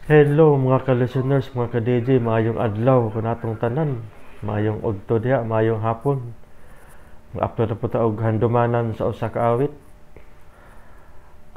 Hello mga ka-listeners, mga ka-DJ, maayong adlaw kanatong tanan, maayong udto diha, maayong hapon. Mag-upload na po ta og handumanan sa usa ka awit.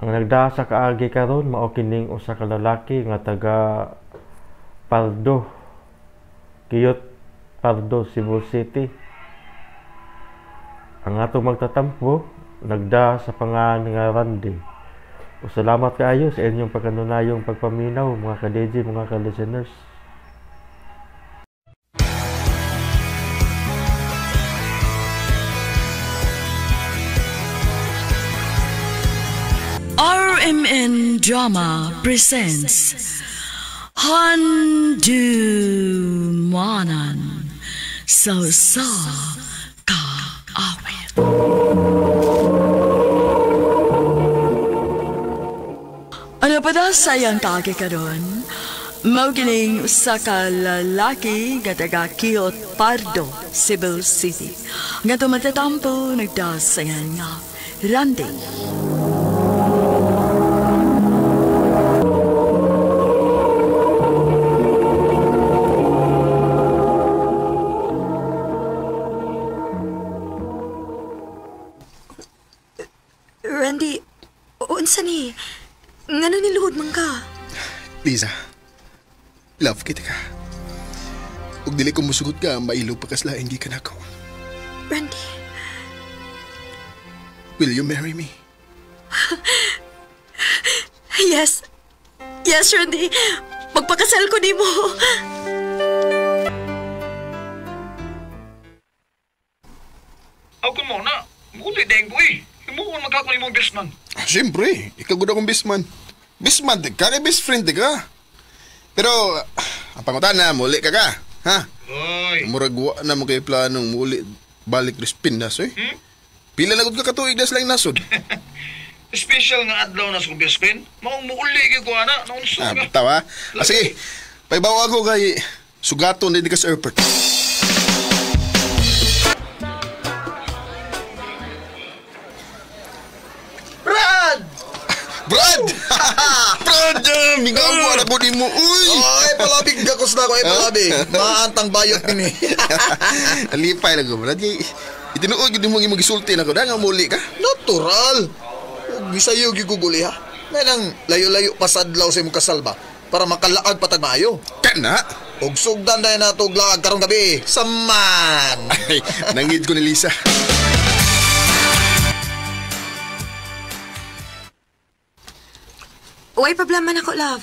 Ang nagdaa sa kaagi karon mao kining usa ka lalaki nga taga Pardo, Kiyot Pardo, Cebu City. Ang atong magtatampo nagdaa sa pangalan nga Randy. O salamat kaayo sa inyong pagkanunayong pagpaminaw, mga ka-DJ, mga ka-listeners. RMN Drama presents Handumanan sa Usa Ka Awit. Ano pa daw sayang kagi karon? Mao kining usa ka lalaki nga taga Kiyot Pardo, Cebu City. Nga tumatatampo nagdasayan nga Randy. Randy, unsa ni? Ngano niluhod man ka? Liza, love kita ka. Ug dili ko musugot ka, mailo pa kaslain gikan ako. Randy. Will you marry me? Yes. Yes, Randy. Magpakasal ko nimo. Ako mo na. Muli deng ko eh. Himuon magkako ni mong best man. Siyempre, ikaw gud akong best man. Best man, ka kay best friend ka. Pero, ang pangutana, muli ka ka. Ha? Oy. Murag wa na mo kay planong muli balik Rispindas, eh. Hmm? Pila na gud ka katuig das lang nasod. Special nga adlaw na sa kong best friend. Maong muuli kay ko ana, naunsa Ah, ka. tawa. Ah, sige. Paibaw ako kay sugaton din ka sa airport. Brad! Brad! Brad! Mingawa na ko ni mo, uy! Ay, palabig gakos na ako, ay palabig. Maantang bayot ni. Alipay lang ko, Brad. Itinuod yun mo yung magisulti na ko. Dahil nga muli ka. Natural! Bisayo giguguli ha. Ngayon layo-layo pasadlaw sa imong kasal ba? Para makalaag patag maayo. Kana? Og sugdan dahil na itong laag karong gabi. Saman! Ay, nangid ko ni Lisa. Uy, problema na ko, love.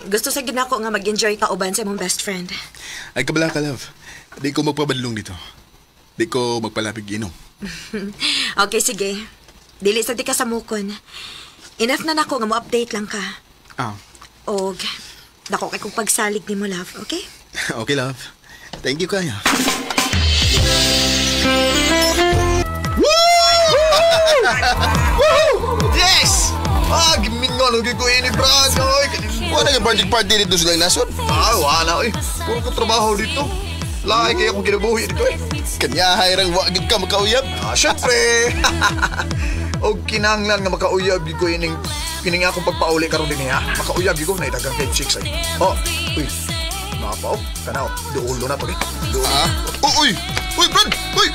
Gusto sa gid nako nga mag-enjoy ka uban sa imong best friend. Ay, kabala ka, love. Di ko magpabadlong dito. Di ko magpalapig inom. Okay, sige. Dili sa di ka sa mukon. Enough na nako nga mo-update lang ka. Ah. Og dako kay kong pagsalig nimo, love, okay? Okay, love. Thank you, kaya. Woo! Yes! Ah, gimingon og ko ini, Brad. Oy, wala nga project party dito sa nasod. Ah, wala oy. Puro ko trabaho dito. Lahi kaya akong kinabuhi dito eh. Kanya hayrang wa gid ka makauyab. Ah, syempre. Og kinahanglan nga makauyab gid ko ining kining akong pagpauli karon dinhi ha. Makauyab gid ko na daghang kay chicks ay. Oh, uy. Mapa oh, kanaw. Duolo na to eh. Duolo. Ah, oh, uy. Uy, Brad. Uy.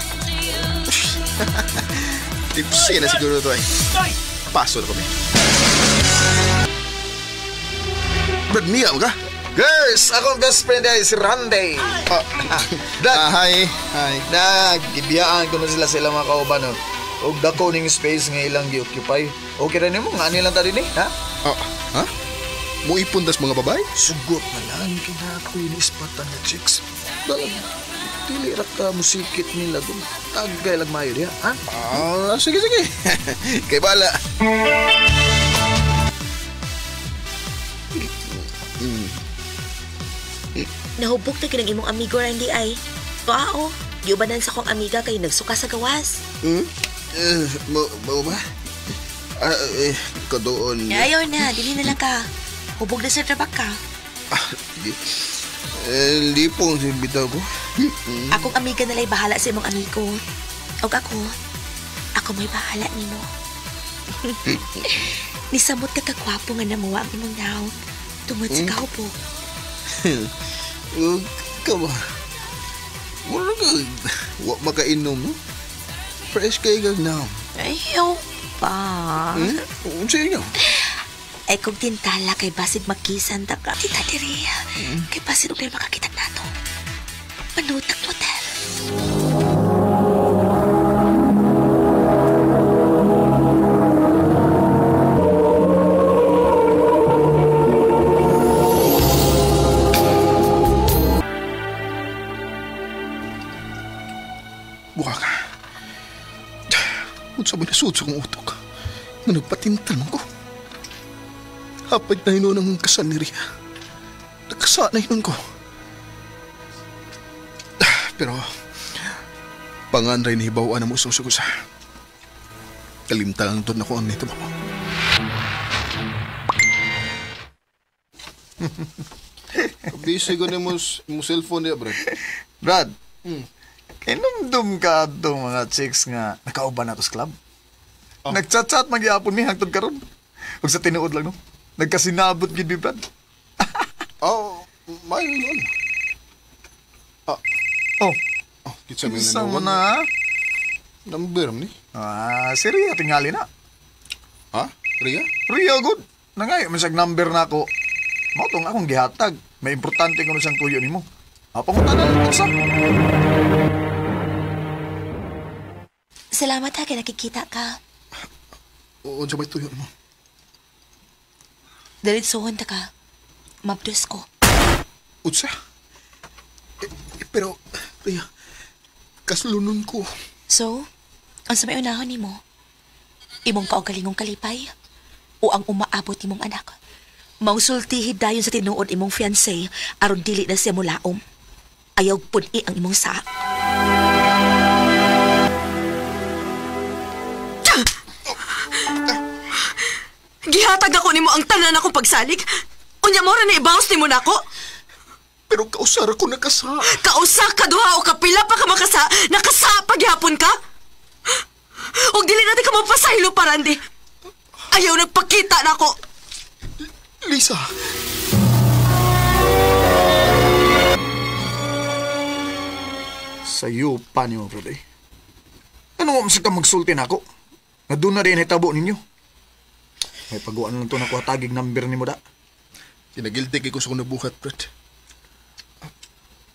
Tipsy na siguro to ay. Paso na kami. Brad, niya mo ka? Girls, akong best friend ay si Randy. Ah, Brad. Ah, hi. Hi. Nagibiyaan ko na sila sa ilang mga kauban. No? Og dako ning space nga ilang gi-occupy. Okay ra nimo nga ani lang ta dinhi, ha? Ah, ha? Muipon das mga babae? Sugot na lang kinako ini ispatan nga chicks. Dalag dili ra ka musikit nila dun. Tagay lang maayo diha, ha? Ah, sige sige. Kay bala. Nahubog na kinang imong amigo Randy ay. Tuao, giubanan sa kong amiga kay nagsuka sa gawas. Hmm? Mo ba? Ah, kadoon. Ayaw na, dili na lang ka. Hubog na sa trabak ka. Ah, sige. Lipong si bitaw ko. Akong amiga nala'y bahala sa imong amigo. Og ako, ako mo'y bahala nimo. Nisamot ka kagwapo nga namuha ang imong nawong. Tungod sa kahubog. Huwag ka ba? Mura ka, wa makainom, no? Fresh kay kag now. Ayaw pa. Unsa inyo? Ay kung tintala kay basid magkisan ta ka. Tita diri. Kay basid og makakita nato. Manutag motel. Buka ka. Unsa ba nasuot sa kong utok? Nga nagpatintal man ko. Hapit na hinon ang kasal ni Ria. Nakasa na hinon ko. Pero, panganray ni hibawaan na mo sa usa. Kalimta lang doon ako ang nito mo. Busy ko na mo cellphone niya, Brad. Brad, kinumdum ka itong mga chicks nga nakauban na to sa club. Oh. Nagchat-chat magyapon mi hangtod karon. Ug sa tinuod lang no. Nagkasinabot gid mi, Brad. Oh, may nun. Ah. Oh. Oh, kitsa may Kinsa mo na? Number ni. Ah, si Ria tingali na. Ha? Ria? Ria good. Nangayo man siyag number na ako. Mao tong akong gihatag. May importante kuno siyang tuyo nimo. Ah, pangutan na lang sa. Salamat ha kay nakikita ka. Unsa may tuyo nimo? Diretsuhon ta ka. Mabdos ko. Unsa? Pero, Ria, kaslunon ko. So, ang sa may unahon nimo? Imong kaugalingong kalipay? O ang umaabot nimong anak? Mausultihi dayon sa tinuod imong fiancé aron dili na siya mulaom. Ayaw pun-i ang imong saa. Gihatag ako nimo ang tanan akong pagsalig. Unya mo ra na ibawas nimo nako. Pero kausara ko nakasa. Kausa ka duha o kapila pa ka makasa, nakasa paghapon ka. Og dili natin ka mapasaylo pa, Randy. Ayaw nagpakita nako. Lisa. Sayo pa niyo, brother. Ano mo ka magsulti nako? Nga doon na rin hitabo ninyo. May pag-uan lang ito na kuha tagig number ni mo da. Kinagilty ko sa kong nabuhat, Brad.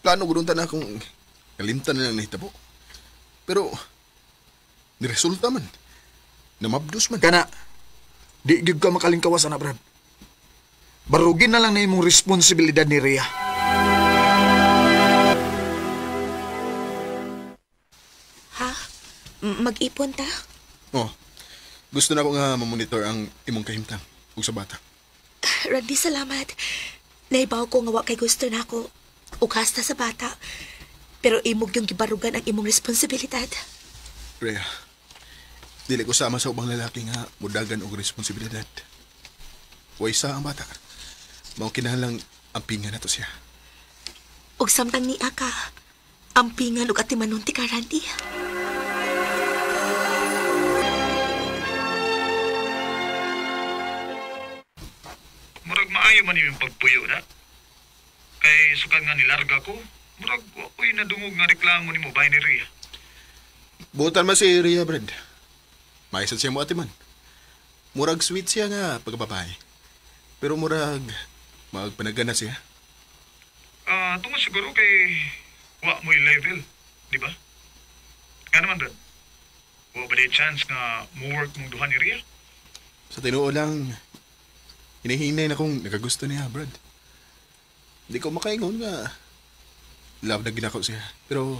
Plano ko doon tanan akong kalimtan na lang nahitabo. Pero, niresulta man. Namabdos man. Kana, di gyud ka makalingkawas, ana, Brad. Barugin na lang na imong responsibilidad ni Rhea. Ha? Mag-ipon ta? Oh, gusto na ko nga mamonitor ang imong kahimtang ug sa bata. Randy, salamat. Naibaw ko nga wa kay gusto na ako. Ug hasta sa bata. Pero imog yung gibarugan ang imong responsibilidad. Rhea, dili ko sama sa ubang lalaki nga mudagan og responsibilidad. Way sa ang bata. Mao kinahanglang ampingan nato siya. Ug samtang niya ka, ampingan ug atimanon ti ka, Randy. Murag maayo man yung pagpuyo na. Kay sukad nga nilarga ko, murag ako'y nadungog nga reklamo ni mo bay ni Ria. Butan man si Ria, Brad. Maisad siya mo atiman. Murag sweet siya nga pagkababae. Pero murag magpanagana siya. Tungod siguro kay wa mo'y level, di ba? Nga naman, Brad. Wa ba di chance nga mo-work mong duha ni Ria? Sa tinuo lang, hinihinay na kong nakagusto niya, Brad. Hindi ko makaingon nga love na ginako siya. Pero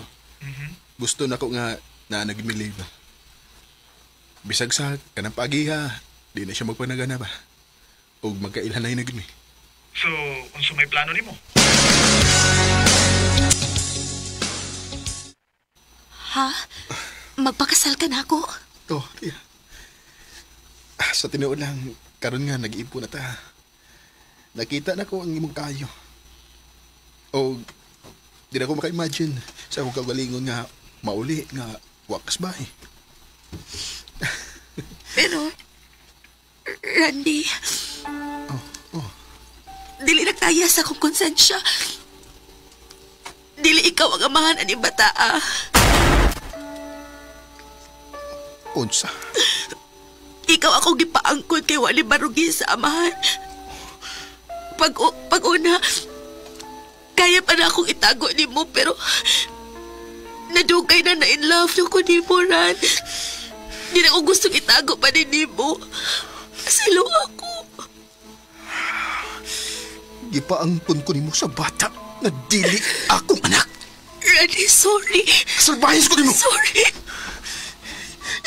gusto na ko nga na nagmilive. Bisag sa kanang pagiha, di na siya magpanagana ba? O magkailanay na gini. So, unsa may plano nimo? Ha? Magpakasal ka na ako? Oh, Ria. Sa tinuod lang, karon nga nag-iipon na ta. Nakita na ko ang imong kayo. O, di na ko maka-imagine sa akong kaugalingon nga mauli nga wakas bahay. Pero, Randy, Oh. Di Makaya sa akong konsensya. Dili ikaw ang amahan ani bataa. Unsa? Ikaw akong gipaangkon kay wali barugi sa amahan. Pag-una, kaya pa na akong itago nimo pero nadugay na na in love na ko nimo, Ran. Di na ko gustong itago pa ni nimo. Silo ako. Gipaangkon ko nimo sa bata na dili akong anak. Randy, sorry. Salbahis ko nimo. Sorry.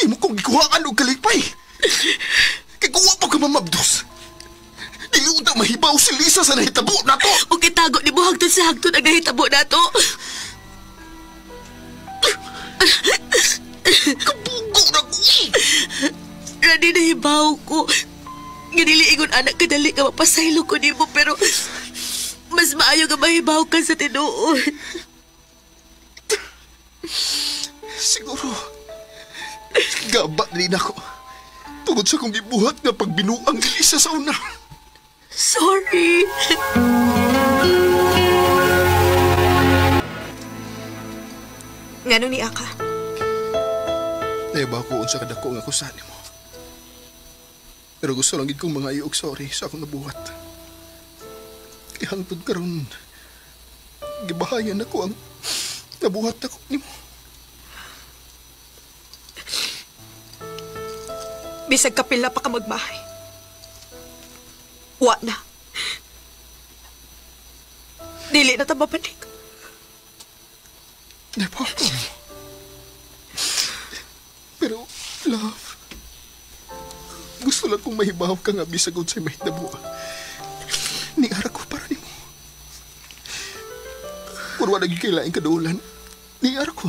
Imo kong gikuhaan og kalipay. Kay kuwa pa ka mamabdos. Dili unta mahibaw si Lisa sa nahitabo nato. O kitago nimo hangtod sa hangtod ang nahitabo nato. Kabugo na ko. Randy, nahibaw ko. Nga dili ingon anak kadali ka mapasaylo ko nimo pero mas maayo nga mahibaw ka sa tinuod. Siguro gaba din ako tungod sa kong gibuhat nga pagbinuang ni Lisa sa una. Sorry. Ngano ni Aka? Tayo ba ako unsa kadako nga kusa nimo? Pero gusto lang gid kong mga iog sorry sa akong nabuhat. Kay hangtod karon gibahayan ako ang nabuhat ako nimo. Bisag kapila pa ka magbahay. Wa na. Dili na ta mabalik. Never. Pero, love, gusto lang kong mahibaw ka nga bisag unsay mahitabo. Niara ko para nimo. Kung wala gyud kay laing kadulan, niara ko.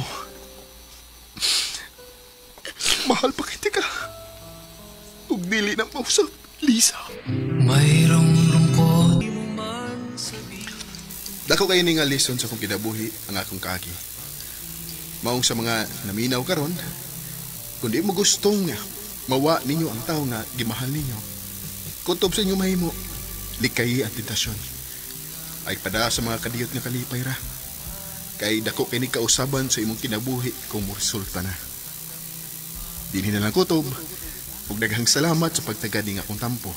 Mahal pa kita ka. Ug dili na mausap, Lisa. Mayroong lungkot. Dako kayo ni nga lesson sa akong kinabuhi ang akong kaagi. Maong sa mga naminaw karon, kung di mo gustong mawa ninyo ang tao nga gimahal ninyo, kutob sa inyo mahimo, likayi ang tentasyon. Ay pada sa mga kadiyot nga kalipay ra. Kay dako kini kausaban sa imong kinabuhi kung moresulta na. Dinhi na lang kutob. Ug daghang salamat sa pagtagad ning akong tampo.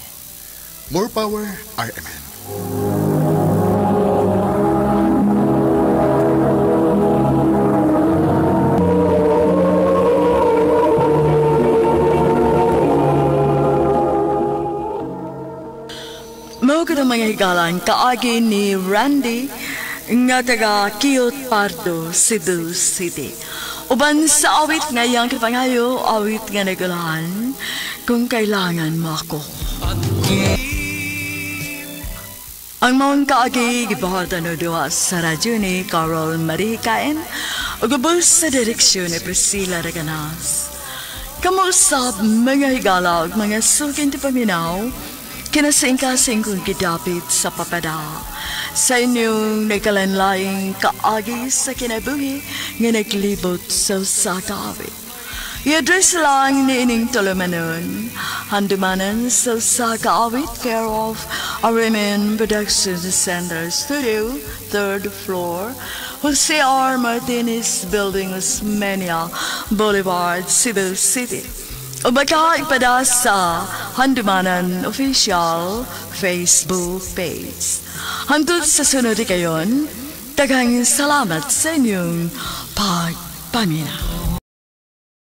More power, RMN. Mao ka mga higalan kaagi ni Randy nga taga Kiyot Pardo, Cebu City. Uban sa awit nga iyang kapangayo, awit nga nagulahan, kung kailangan mo ako. Ang maong kaagi gibuhatan o duha sa radyo ni Carol Marie Caen ug ubos sa direksyon ni Priscilla Reganas. Kamuusap mga higala ug mga suking paminaw, kinasingkasing kong gidapit sa papada. Sa inyong nagkalanlaing kaagi sa kinabuhi nga naglibot sa usa ka awit. I-address lang ni ining tulumanon. Handumanan sa usa ka awit, care of RMN Production Center Studio, 3rd floor, Jose R. Martinez Building, Osmeña Boulevard, Cebu City. O baka ipada sa Handumanan Official Facebook page. Hangtod sa sunod kayon, daghang salamat sa inyong pagpaminaw.